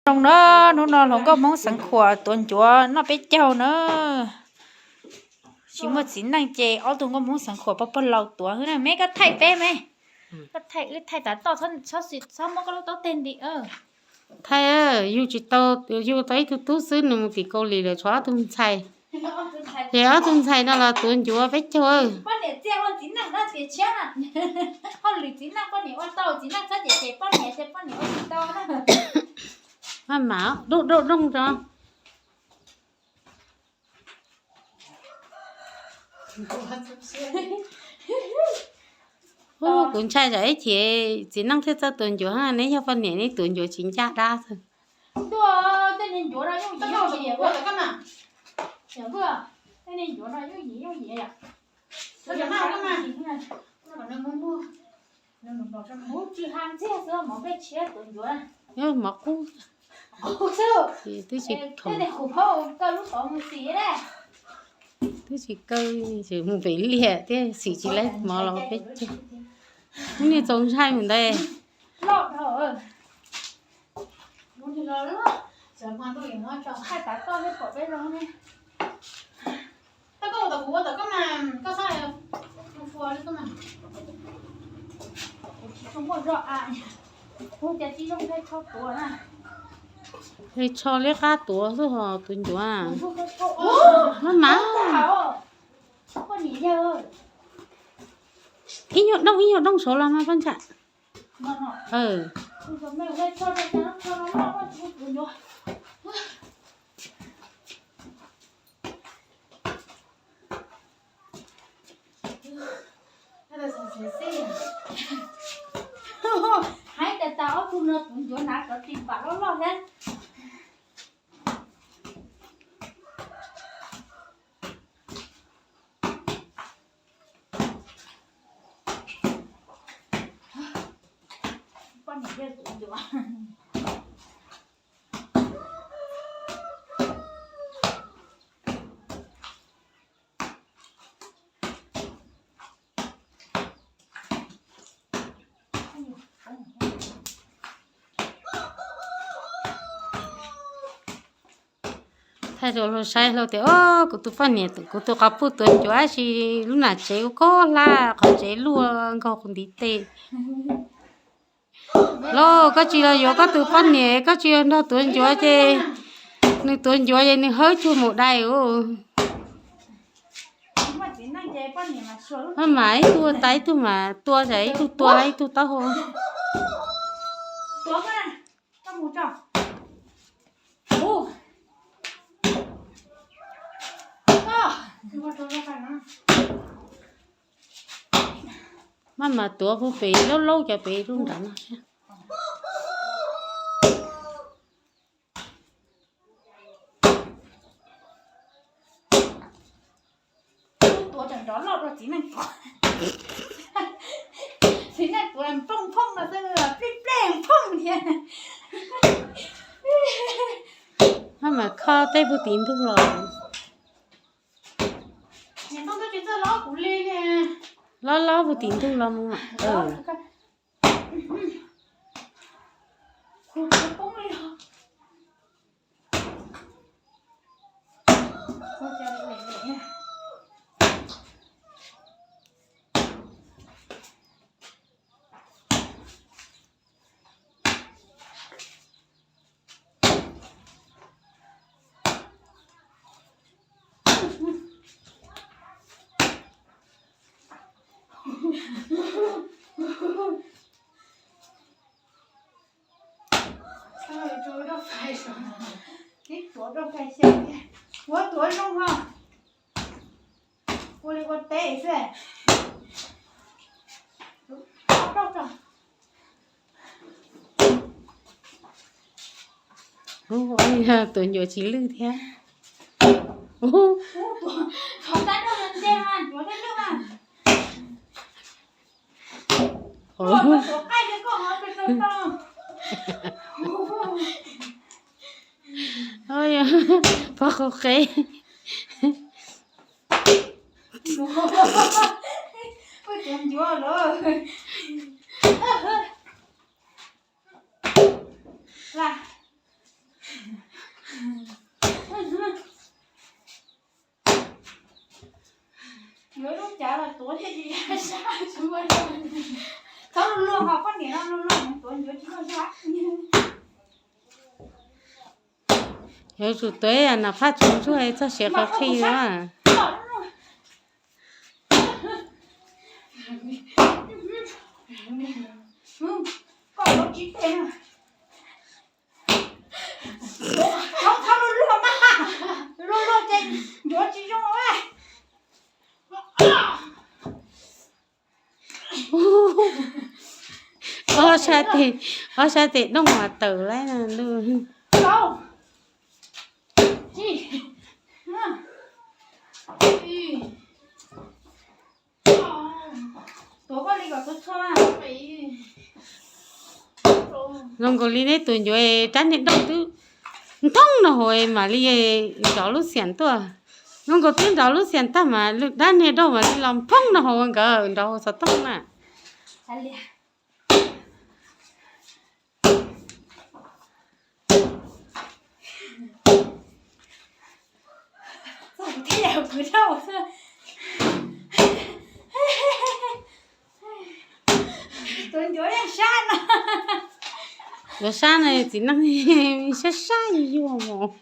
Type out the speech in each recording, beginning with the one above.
Zoo na, hnub no hluas nkauj Hmoob Xeev Khuam tuav ncuav noj peb caug na. Tsis muaj txiv neej ces ob tug nkauj Hmoob Xeev Khuam pog pog laus tuav xwb na. Me koj thaij peb me, koj thaij wb thaij tas toj, txhob muab koj lub taub teg nti. Thaij, yug tsis tau, yug tau ib tug tub xwb, nws mus tim Kaus Lim lawm tshuav ob tug ntxhais. Ces ob tug ntxhais no los tuav ncuav peb caug. Maj mam dooj dooj dooj tso. Kuv ntshai tsam ib chim txiv neej thiaj txawj tuav ncuav, neb yog poj niam neb tuav ncuav tsis ncaj dab xwb. Mov qub. Twb tsis khoom, twb tsis kaw, mus pem liaj thiab xim tsis laib mov los peb caug. Lub niag txaus ntshai mus ntawd. Li tsho liab qab tuav xwb ho tuav ncuav. Maj mam. Ib nyuag dooj ib nyuag dooj saud los mas poj ntshai. Hais tas tas ob tug no tuav ncuav hnav cov ris npam loj loj thiab. Thaij rau luag saib, luag tias, o, kuv tus poj niam, kuv tus quas puj tuav ncuav, tab sis lub nam tsev ua koj hlab, qhov tsev luaj nkaus qhov ntiv tes. Los koj tsis los yuav koj tus poj niam, koj tsis los nrog tuav ncuav ces nws tuav ncuav ces nws hawb cuag mus dai. Maj mam ib tug ua tas ib tug mas tua, tsam ib tug tua ib tug taub hau. Maj mam tuav puag pem laub laub cov pem lub nrad no. Tuav tseem nrov loj dua txiv neej tuav. Txiv neej tuav nplooj phooj no xwb, plij plej phooj thiab. Maj mam kho tej puag tim ntug los. Lob lob puag tim ntug los mus. Ua tuav zoo ho, ua li ua teb xwb. Tuav ncuav tsis lwj thiab. Pog qaum qe. Txhob luag luag ho, poj niam no luag luag tuav ncuav tsis muaj zog. Yuav tsum tuav nas phaj tsuag tsuag txog siav qhov qhi na. Txhob luag luag mas, luag luag ces ncuav tsis zoo. Ob sab tes, ob sab tes dooj mas tawm laib na. Zoo nkaus li neb tus ncuav dab niag dauj twb nthoob no hauv mam li nrov lub xiam tuaj. Zoo nkaus twb nrov lub xiam tag mas dab niag dauj mam li los nphoob no hauv nkawd nrov hauv xov tooj na. Ncuav sab no txiv neej sab sab yuag yuag mos.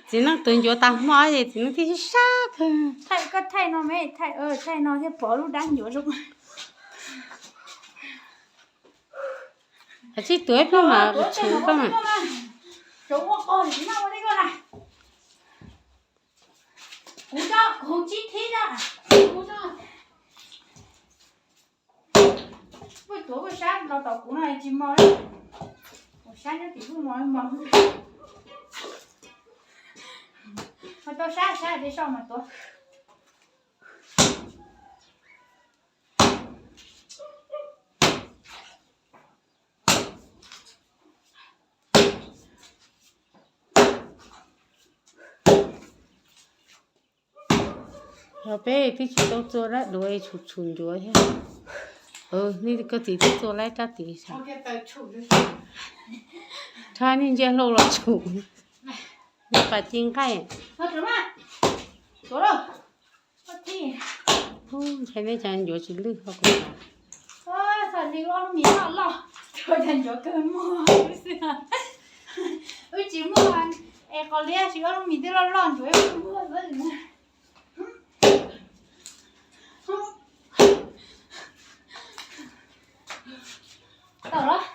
Txiv neej tus ncuav tas hmo ces txiv neej thiaj sab sab kawg. Thaij koj thaij no me, thaij no thiaj pom lub dab ncuav zoo. Kav tsij tuav ib pliag mas kuv tshwv koj mas. Kuv coj kuv tsib thib na. Kuj tuav kuj sab los tom kuv no tsis mos li. Kuv sab nyob tim kuj mos mos. Ho tau sab sab tej saum mas tuav. Yog peb twb tsis tau txua dab duav tshum tshum ncuav thiab. Nej koj txiv twb txua laib rab tid. Rho niag ntsia hlau los tshum, niag pas ci nqaij. Ntshai nej cov ncuav tsis lwj hov kuv. Txhom li ob lub mis loj loj, cas ncuav kawg muag xwb. Wb tsis muaj es qos liab, tsis ob lub mis twb loj loj ncuav kawg muag xwb. Tau los.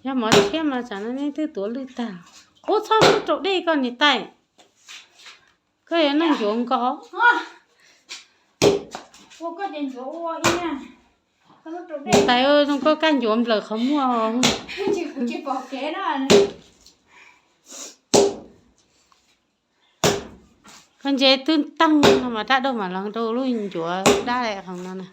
Yog mov tshiab mas tsam no nej twb tuav lwj tag. Ub, txhob muab rau dej koj niam tais. Koj yuav noj ncuav nkaus. Niam tais, zoo koj kaj ncuav nplawm qhov muag. Koj ntsia twb teeg no mas dab dauj mas los rau lub ncuav dab qhov no na.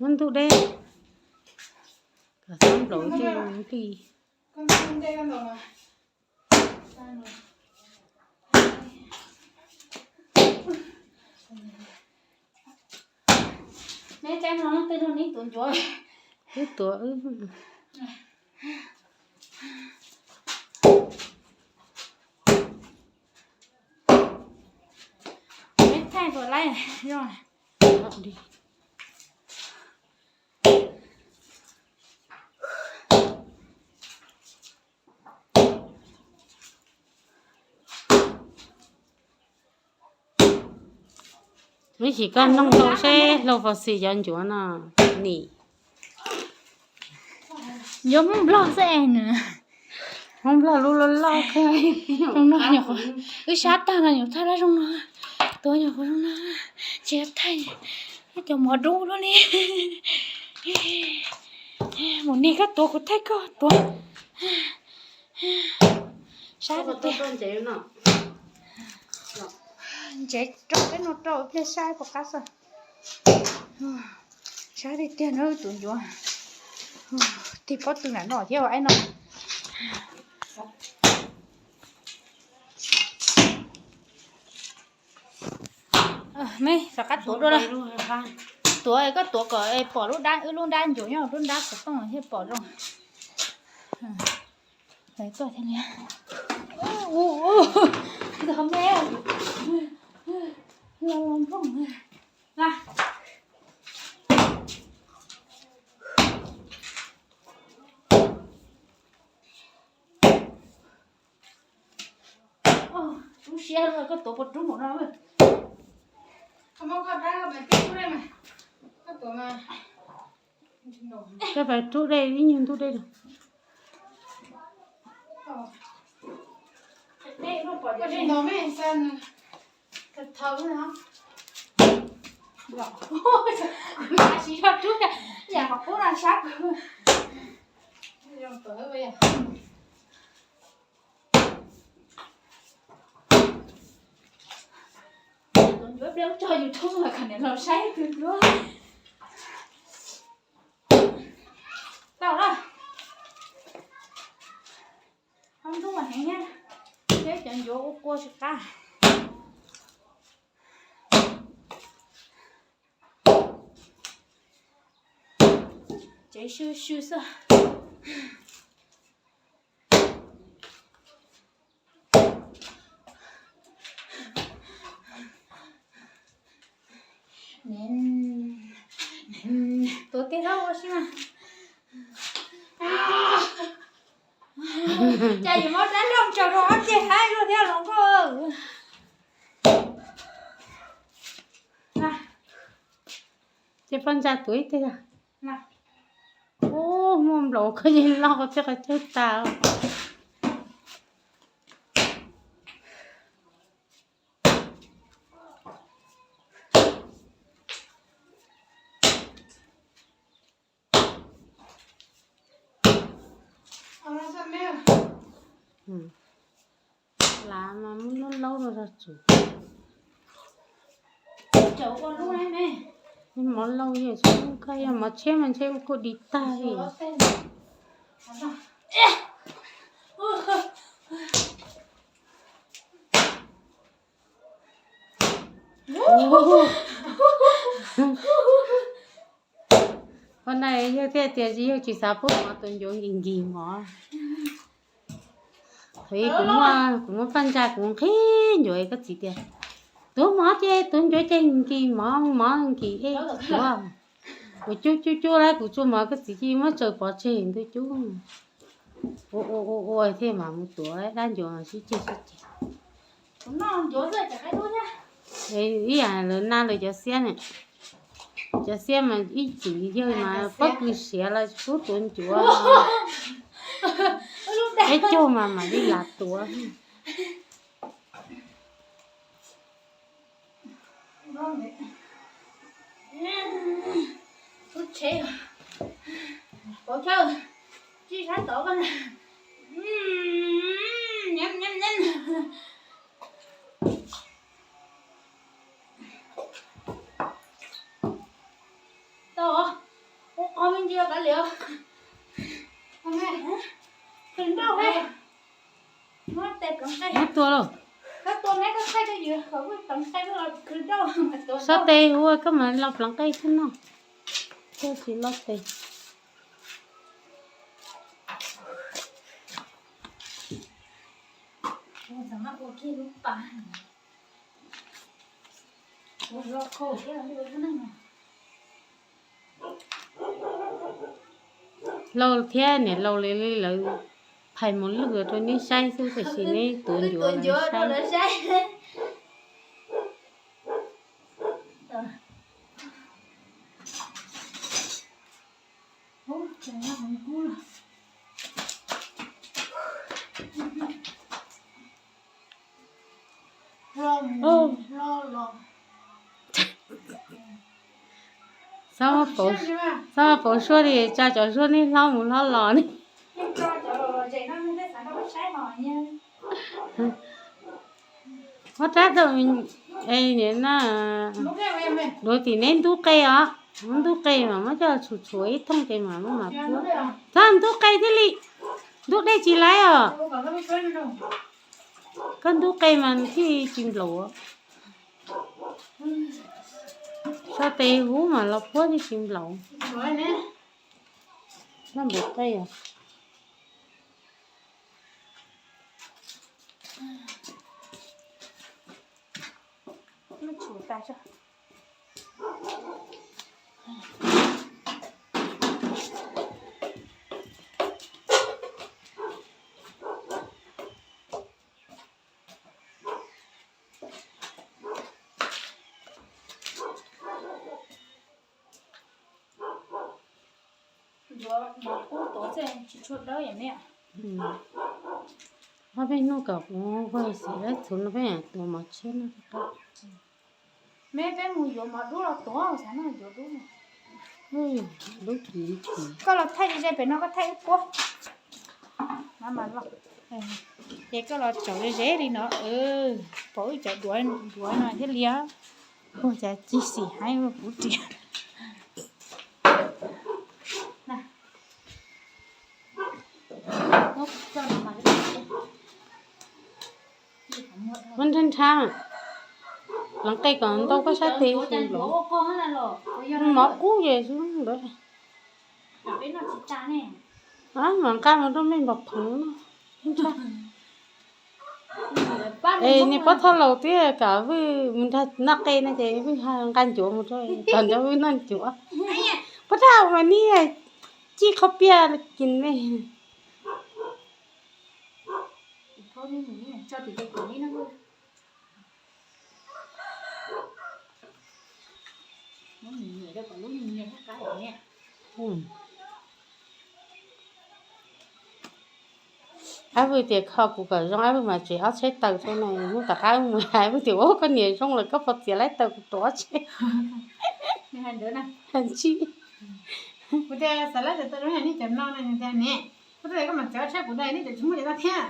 Muab ntuj deb, kom xab nplaum tej nplig. Neb tsaib no twb tuav ncuav, twb tuav wb. Neb thaij puas laib yog. Ib chim koj nug hlau seb hlau pos xis cov ncuav no nim. Ncuav Hmoob Nplog xwb es nws. Hmoob Nplog lub loj loj kawg. Zoo no, wb sab tag no nyuam thaij lab zoo no. Tuav nyuag qhov zoo no, tsis thaij ib co mov dub luaj li. Mus niag koj tuav kuv thaij koj tuav. Sab tiag tiag. Ntsev rau peb no rau ib pliag saib puas qab xwb. Sab tiag tiag na tus ncuav. Tig pob tw nram no thiab ua aib no. Me rov qab tuav dua lawm. Tuav koj tuav kom pom lub dab, wb lub dab ncuav nyob lub dab xov tooj thiaj pom zoo. Tuaj thiaj li. Ntog me, los los nplooj na. Lub siab koj tuav puas rub npaum no. Koj pais rub dej ib nyuag ntug dej. Tus ncuav pliag tso YouTube los kom niam laus saib tus ncuav. Tau lawm. Ob ntub mas heev thiab, thiab cov ncuav ua qua tsis qab. Tsev sw sw xwb. Tuav tiag lawm ua si mas. Cas yus muab dab laug tsaws rau ob ceg haib luaj thiab los nkauj. Ces poj ntsa tuav ib teg. Ub, muaj nplaum koj yeej loj thiab qhov chaw tas. Lav mas muab laub laub rau zog tsum. Mov lauj, yog mov tshiab mas ntshe kuj di tag li. Ua ntej yawg thiaj tias yawg tsis xav pub mov tus ncuav nkis nkis mov. Thaum ub kuv muaj, kuv muaj paj ntsa kuv nqhis ncuav, koj txiv tias, tus mov ces tus ncuav ces nkis mov, mov nkis ej tuav. Kuv cub cub cub lawm kuv tsuas mov, koj txiv cia muab tsaws pov tseg ntuj cub. Ua ua ua ua thiaj mam mus tuav dab ncuav sib ceg sib ceg. Ib yam lawv naj lawv cov xiab ne, cov xiab mas ib txwm yawg mas pob kws siav los tsis pub tuav ncuav, peb caug mas mam li lam tuav. Tau, ua qhov me ntsis kav liam. Qhwv nrauj, muab tes pleev qe. Muab tua lauj. Koj tua neb koj thaij rau yus qhov pleev qe los qhwv nrauj. Sab tes ua koj mam los pleev qe xwb no. Koj tsis loj tes. Laus thiab niam laus li lawv phais mus lwg rau neb saib xwb, tiam sis neb tuav ncuav lawv saib. Txhob, txhob pauv suab li, tso cov suab nej hlob mus hlob los ne. Muab rab rau, niam na, duav tim neb ntub qe os. Muab ntub qe mas muab coj tshum tshuav ib thooj ces mam muab mas puab. Txhob ntub qe thiaj li, ntub dej tsis laib os. Koj ntub qe mas thiaj tsis nplaum. Sau tes hub mas los puab thiaj tsis nplaum. Noj npaum qe os. Ob peb hnub kom kuv ua xim lawv txhuv no peb tuav mov tshiab no. Me peb mus yuav mov dub los tuav xav no yuav dub. Dub kim kim. Koj los thaij ze pem no koj thaij ib puab. Ces koj los tsaus ze ze li no, pom wb cov duav no thiaj li, ua cas cig xim heev kuv riam. Muab nrhab nrhab, hloov qe kom ntau koj sab tes xwb los. Mov qub ces xwb ntawd. Mam nqa mus rau mej npog phoov no. Es niag pab thauj laus twb kom Vwj mus nrog noj qe no ces Vwj nqa ncuav mus rau, kom nrog Vwj noj ncuav. Pab thauj mas niag cij qhov piaj kis me. Ab Vwj tias kho kuv kom zoo, Ab Vwj mas tsev ob tsheb taws rau na, hnub tom qab mus hais Vwj tias ua koj niam zoo lawm koj puas txiav laib taws kuv rov tsheb. Ntsib. Kuv tias xav laib taws rau nej cov no ne, kuv tias ne, kuv tias koj mam txiav ob tsheb kuv da nej cov tsis muaj cov no thiab.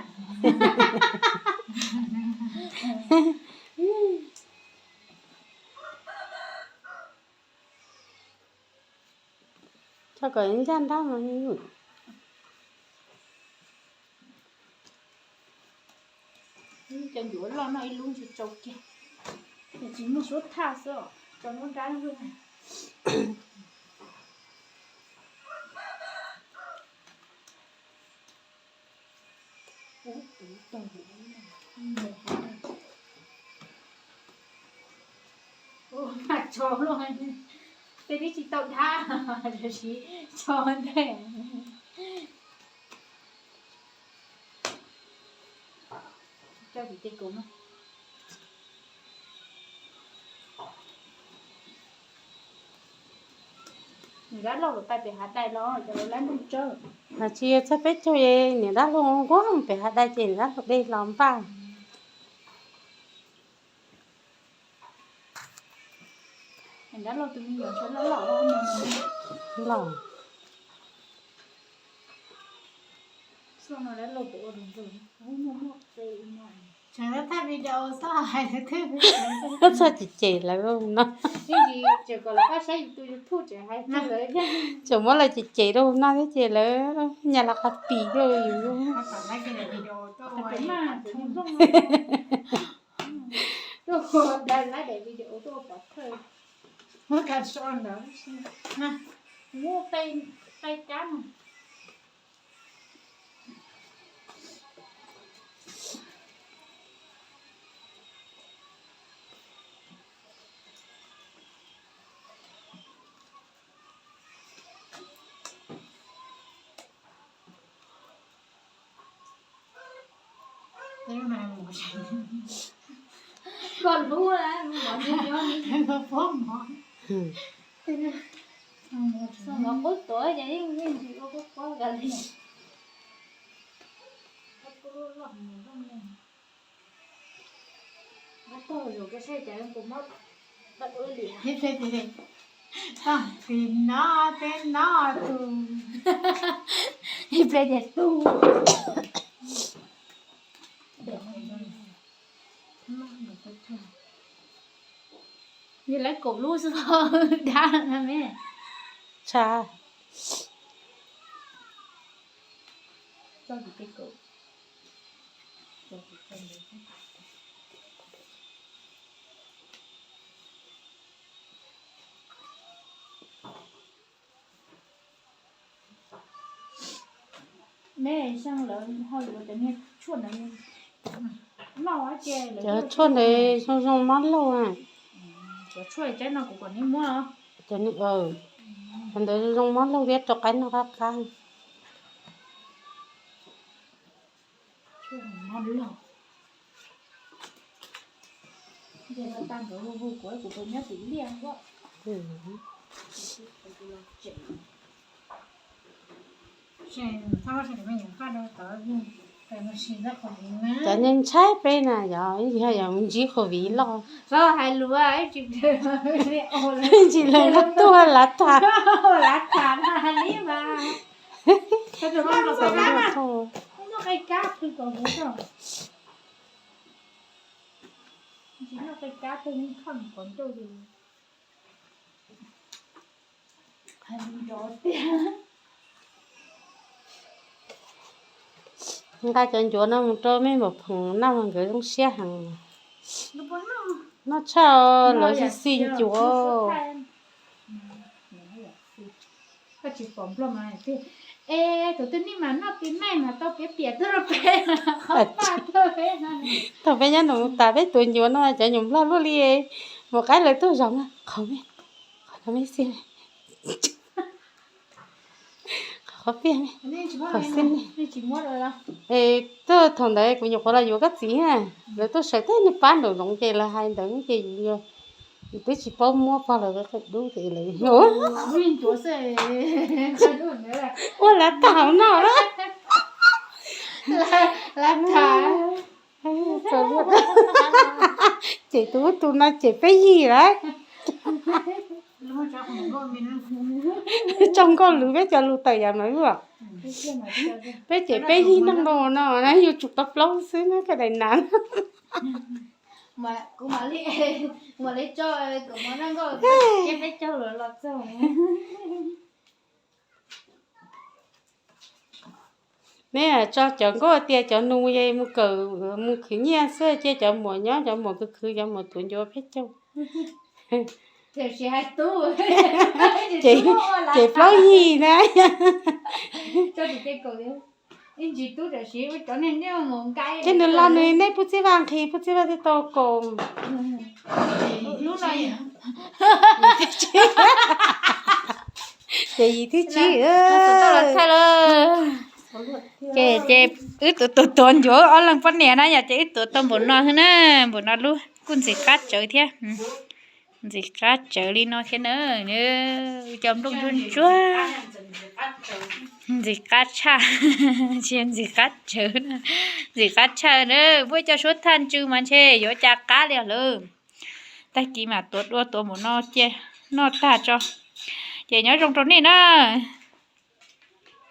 Tso kom ncaj nrab mas. Cov ncuav loj noj ib lub ntsis tsau kiag, tsis muaj suab thaj xwb, tso muab nrab lug. Ua mas tso luaj, tej twb tsis tau dab, tso ntej. Coj tim tej kaus no. Niam dab laug lawv pais pem hav dais los cov lawv lab nplooj tsawb. Mas tsis yog txog peb caug, niam dab laug nquag pem hav dais ces niam dab laug de los npaj. Niam dab laug tus me nyuam loj loj. Los. Txhob thaij video xwb hais lawv twb txhob cem cem lawv no. Tseem muab lawv cem cem rau no thiab ces lawv nyas los qas pim rau yus. Muab ka so ntawd, muab qe kab no. Koj hlub, mov qub tuav ces yeej ntsis ua qub qub ka li. Ab tog zaum koj saib cas kuv mob dab ub li. Tag pis no, peb no tus, ib pliag ces tu. Yog lawv kaum lub xwb los dab na me. Tshav. Neb xyoo lawv ho yuav cov niag tshuaj ntawd noj ces lawv, cov tshuaj ntawd zoo zoo mob laug. Cov tshuaj caib no kuv kom neb muab. Cov ntawd zoo zoo mob laug thiab rau qaib noj qab qab. Mob laug. Ces tag nkawd hu hu kuv, kuv nyob tim liaj. Cov neeg ntshai peb na yog, yog mus ntsib COVID loj. Tsis lees lub tuaj lav tham. Nqa cov ncuav no mus rau mej npam phoom noj mas nkawd zoo siab heev. Noj tshaj lawv xi xi ncuav. Es tus twg nij mas noj tis neej mas tau piav piam tuaj rau peb, qhov paj tuaj peb. Thaum peb nyob nus tas peb tuav ncuav no cov nyuam nplog luaj li, mus qaib lawv tuaj zov na, qhov me, qhov no me xi, qhov qhov piaj me, qhov xi me. Es tuaj thaum ntawd kuv nyuam qhuav los yuav koj txiv na, lawv tuaj sawv teb niag pab nraum zoov ces lawv hais ntawd ces yus, yus twb tsis paub muab pog lawv qe dub ces lawv ua lav tham no lawm. Ces tus ub tus no ces peb yig lawm. Tsaug nkauj lwm peb cov lus tawm yam mas, peb ces peb yig noj npau no na, yuav tsum tau plaub xwb na koj daim nav. Kuv mam li, kuv mam li tso, kuv mam noj nkauj, peb caug lawm los txog. Neb tso cov nkauj tias cov nus mus kawm, mus khwv nyiaj xwb, cia cov muam nyob, cov muam khwv khwv, cov muam tuav ncuav peb caug. Ces plaub yig na. Ces nws los nws, neb pub txib vaj nqhis, pub txib vaj thiaj tau kaum. Ces yim thib tsib. Ces, ces wb tuav, tuav, tuav ncuav ob leeg poj niam na yom, ces wb tuav tau npaum no xwb na, npaum no lub kuj ntxim qab tsawv thiab. Ntxim qab tsawv li no thiab na. Cov nplooj ntsuab ntsuab. Ntxim qab tshaj, tsis ntxim qab tsawv, ntxim qab tshaj na. Muaj ib co suab thaj ntsw mas ntshe yuav cas qab li lawm. Tag kis mam tuav dua tuav npaum no cia noj tag tso. Ces nyob zoo rau nej na.